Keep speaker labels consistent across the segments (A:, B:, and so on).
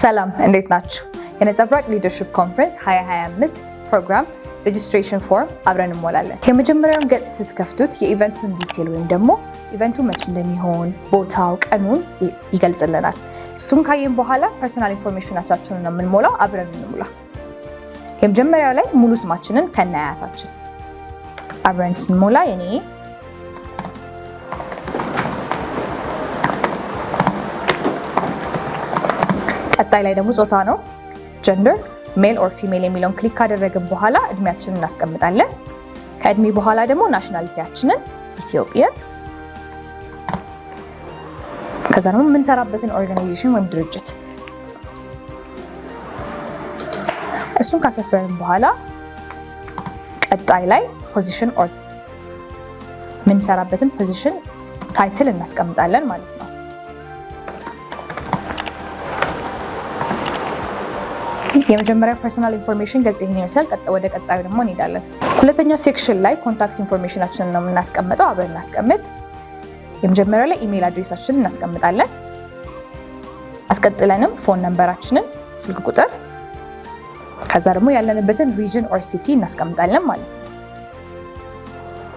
A: ሰላም፣ እንዴት ናችሁ? የነጸብራቅ leadership conference 2025 ፕሮግራም registration form አብረን እንሞላለን። የመጀመሪያውን ገጽ ስትከፍቱት የ event ኡን detail ወይም ደግሞ event ኡ መች እንደሚሆን ቦታው፣ ቀኑን ይገልጽልናል። እሱን ካየን በኋላ personal information ኣቻችንን ነው የምንሞላው። አብረን እንሙላ። የመጀመሪያው ላይ ሙሉ ስማችንን ከነአያታችን አብረን ስንሞላ የኔ ቀጣይ ላይ ደግሞ ጾታ ነው። Gender male or female የሚለውን click ካደረግን በኋላ እድሜያችንን እናስቀምጣለን። ከእድሜ በኋላ ደግሞ nationality ያችንን Ethiopian፣ ከዛ ደግሞ የምንሰራበትን organization ወይም ድርጅት፣ እሱን ካሰፈርን በኋላ ቀጣይ ላይ position or የምንሰራበትን position title እናስቀምጣለን ማለት ነው። የመጀመሪያው personal information ገጽ ይህን ይመስላል። ወደ ቀጣዩ ደግሞ እንሄዳለን። ሁለተኛው section ላይ contact information ኣችንን ነው የምናስቀምጠው። አብረን እናስቀምጥ። የመጀመሪያው ላይ email address ኣችንን እናስቀምጣለን። አስቀጥለንም phone number ኣችንን፣ ስልክ ቁጥር፣ ከዛ ደግሞ ያለንበትን region or city እናስቀምጣለን ማለት ነው።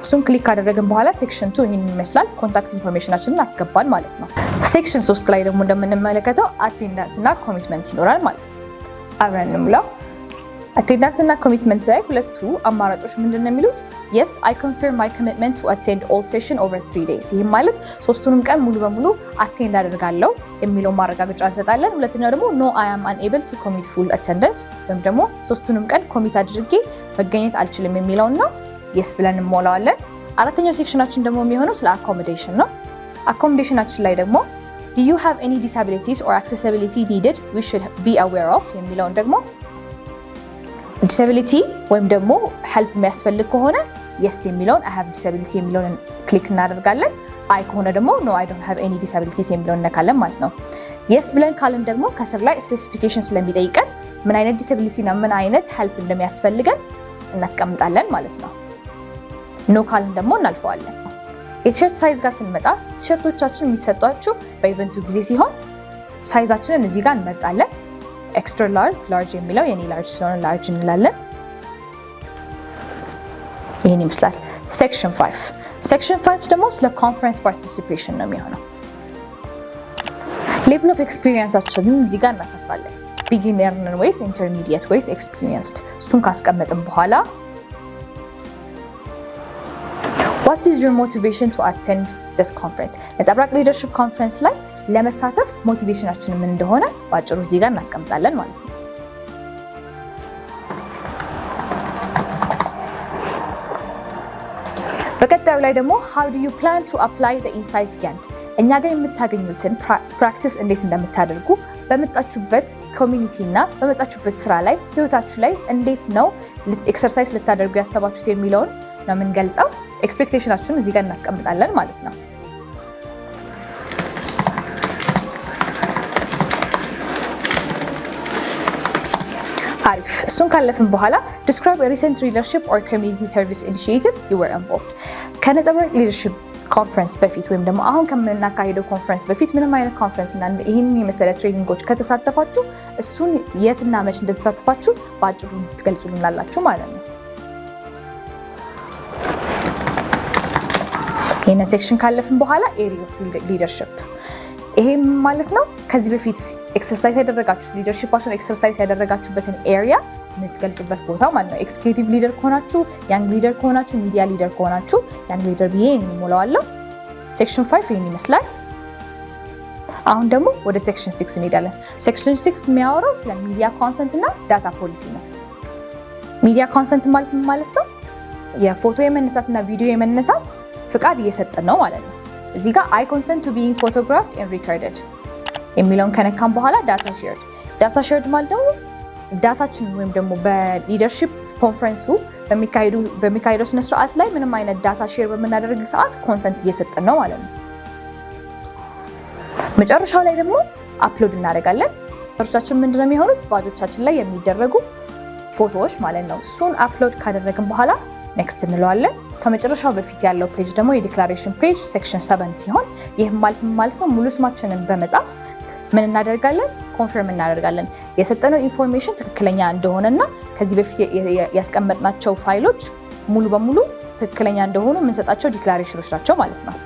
A: እሱን click ካደረግን በኋላ section 2 ይህን ይመስላል። Contact information ኣችንን አስገባን ማለት ነው። Section 3 ላይ ደግሞ እንደምንመለከተው attendance እና commitment ይኖራል ማለት ነው። አብረን እንሙላው። Attendance እና commitment ላይ ሁለቱ አማራጮች ምንድን ነው የሚሉት? "Yes, I confirm my commitment to attend all session over 3 days።" ይህም ማለት ሶስቱንም ቀን ሙሉ በሙሉ attend አደርጋለሁ የሚለውን ማረጋገጫ እንሰጣለን። ሁለተኛው ደግሞ ኖ አይ አም አንኤብል ቱ ኮሚት ፉል አቴንዳንስ ወይም ደግሞ ሶስቱንም ቀን commit አድርጌ መገኘት አልችልም የሚለውን ነው። Yes ብለን እንሞላዋለን። አራተኛው section ኣችን ደግሞ የሚሆነው ስለ accommodation ነው። Accommodation ኣችን ላይ ደግሞ "Do you have any disabilities or accessibility needed we should be aware of?" የሚለውን ደግሞ disability ወይም ደግሞ help የሚያስፈልግ ከሆነ yes የሚለውን፣ I have disability የሚለውን click እናደርጋለን። አይ ከሆነ ደግሞ no, I don't have any disabilities የሚለውን እነካለን ማለት ነው። Yes ብለን ካልን ደግሞ ከስር ላይ specification ስለሚጠይቀን ምን አይነት disability እና ምን አይነት help እንደሚያስፈልገን እናስቀምጣለን ማለት ነው። No ካልን ደግሞ እናልፈዋለን። የቲሸርት size ጋር ስንመጣ ቲሸርቶቻችን የሚሰጧችሁ በ event ኡ ጊዜ ሲሆን size ኣችንን እዚህ ጋር እንመርጣለን። Extra large፣ large የሚለው የኔ large ስለሆነ large እንላለን። ይህን ይመስላል። Section 5፣ section 5 ደግሞ ስለ conference participation ነው የሚሆነው። Level of experience ኣችንን እዚህ ጋር እናሰፍራለን። Beginner ነን ወይስ intermediate ወይስ experienced? እሱን ካስቀመጥን በኋላ "What is your motivation to attend this conference?" ነጸብራቅ leadership conference ላይ ለመሳተፍ motivation ኣችን ምን እንደሆነ በአጭሩ እዚህ ጋር እናስቀምጣለን ማለት ነው። በቀጣዩ ላይ ደግሞ "How do you plan to apply the insight gained?" እኛ ጋር የምታገኙትን practice እንዴት እንደምታደርጉ በመጣችሁበት community እና በመጣችሁበት ስራ ላይ፣ ህይወታችሁ ላይ እንዴት ነው exercise ልታደርጉ ያሰባችሁት የሚለውን ነው የምንገልጸው። Expectation ኣችሁን እዚህ ጋር እናስቀምጣለን ማለት ነው። አሪፍ። እሱን ካለፍን በኋላ "Describe recent leadership or community service initiative you were involved።" ከነጸብራቅ leadership conference በፊት ወይም ደግሞ አሁን ከምናካሄደው ኮንፈረንስ በፊት ምንም አይነት ኮንፈረንስ እና ይህንን የመሰለ training ኦች ከተሳተፋችሁ እሱን የትና መች እንደተሳተፋችሁ በአጭሩ ትገልጹልናላችሁ ማለት ነው። ይህንን section ካለፍን በኋላ area of leadership፣ ይሄም ማለት ነው ከዚህ በፊት exercise ያደረጋችሁ leadership ኣችሁን exercise ያደረጋችሁበትን area የምትገልጹበት ቦታ ማለት ነው። Executive leader ከሆናችሁ፣ young leader ከሆናችሁ፣ media leader ከሆናችሁ፣ young leader ብዬ እሞላዋለሁ። Section 5 ይህን ይመስላል። አሁን ደግሞ ወደ section 6 እንሄዳለን። Section 6 የሚያወራው ስለ media consent እና data policy ነው። Media consent ማለት ምን ማለት ነው? የፎቶ የመነሳት እና ቪዲዮ የመነሳት ፍቃድ እየሰጠን ነው ማለት ነው። እዚህ ጋር "I consent to being photographed and recorded" የሚለውን ከነካም በኋላ data shared፣ data shared ማለት ደግሞ data ችንን ወይም ደግሞ በ leadership conference ኡ በሚካሄደው ስነስርዓት ላይ ምንም አይነት data share በምናደርግ ሰዓት consent እየሰጠን ነው ማለት ነው። መጨረሻው ላይ ደግሞ upload እናደርጋለን። ቻችን ምንድነው የሚሆኑት? ባጆቻችን ላይ የሚደረጉ ፎቶዎች ማለት ነው። እሱን upload ካደረግን በኋላ next እንለዋለን። ከመጨረሻው በፊት ያለው page ደግሞ የ declaration page section 7 ሲሆን ይህም ማለት ምን ማለት ነው? ሙሉ ስማችንን በመጻፍ ምን እናደርጋለን? Confirm እናደርጋለን የሰጠነው information ትክክለኛ እንደሆነና ከዚህ በፊት ያስቀመጥናቸው ፋይሎች ሙሉ በሙሉ ትክክለኛ እንደሆኑ የምንሰጣቸው declaration ኖች ናቸው ማለት ነው።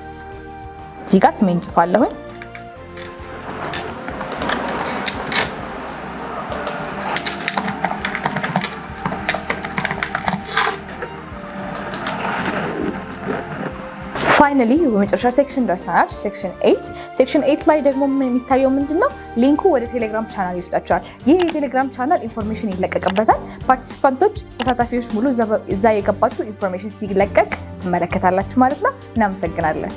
A: እዚህ ጋር ስሜን ጽፋለሁኝ። Finally በመጨረሻ section ደርሰናል። Section 8። Section 8 ላይ ደግሞ የሚታየው ምንድን ነው? Link ኡ ወደ ቴሌግራም ቻናል ይወስዳቸዋል። ይህ የቴሌግራም channel information ይለቀቅበታል። Participant ኦች፣ ተሳታፊዎች ሙሉ እዛ የገባችሁ information ሲለቀቅ ትመለከታላችሁ ማለት ነው። እናመሰግናለን።